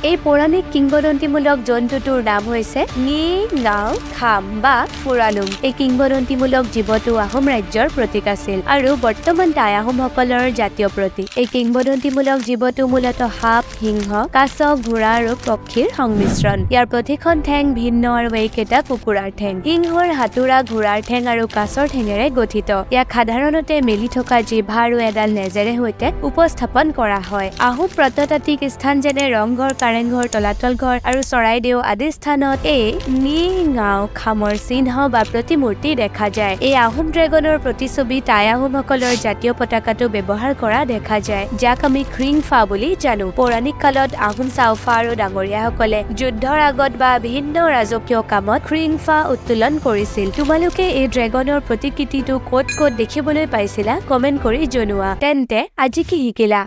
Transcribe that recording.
এই পৌৰাণিক কিংবদন্তিমূলক জন্তুটোৰ নাম হৈছে ঙি গাঁও খাম বা ফুৰালুং। এই কিংবদন্তিমূলক জীৱটো আহোম ৰাজ্যৰ প্ৰতীক আছিল আৰু বৰ্তমান টাই আহোমসকলৰ জাতীয় প্ৰতীক। এই কিংবদন্তিমূলক জীৱটো মূলতঃ সাপ, সিংহ, কাছ, ঘোঁৰা আৰু পক্ষীৰ সংমিশ্ৰণ। ইয়াৰ প্ৰতিখন ঠেং ভিন্ন আৰু এইকেইটা কুকুৰাৰ ঠেং, সিংহৰ হাতোৰা, ঘোঁৰাৰ ঠেং আৰু কাছৰ ঠেঙেৰে গঠিত। ইয়াক সাধাৰণতে মেলি থকা জিভা আৰু এডাল নেজেৰে সৈতে উপস্থাপন কৰা হয়। আহোম প্ৰত্নতাত্ত্বিক স্থান যেনে ৰংঘৰ, কাৰেংঘৰ, তলাতল ঘৰ আৰু চৰাইদেউ আদি স্থানত এই ঙি গাঁও খামৰ চিহ্ন বা প্ৰতিমূৰ্তি দেখা যায়। এই আহোম ড্ৰেগনৰ প্ৰতিচ্ছবি টাই আহোমসকলৰ জাতীয় পতাকাটো ব্যৱহাৰ কৰা দেখা যায়, যাক আমি খ্ৰিংফা বুলি জানো। পৌৰাণিক কালত আহোম চাওফা আৰু ডাঙৰীয়াসকলে যুদ্ধৰ আগত বা ভিন্ন ৰাজকীয় কামত খ্ৰিংফা উত্তোলন কৰিছিল। তোমালোকে এই ড্ৰেগনৰ প্ৰতিকৃতিটো ক'ত ক'ত দেখিবলৈ পাইছিলা, কমেণ্ট কৰি জনোৱা। তেন্তে আজি কি শিকিলা?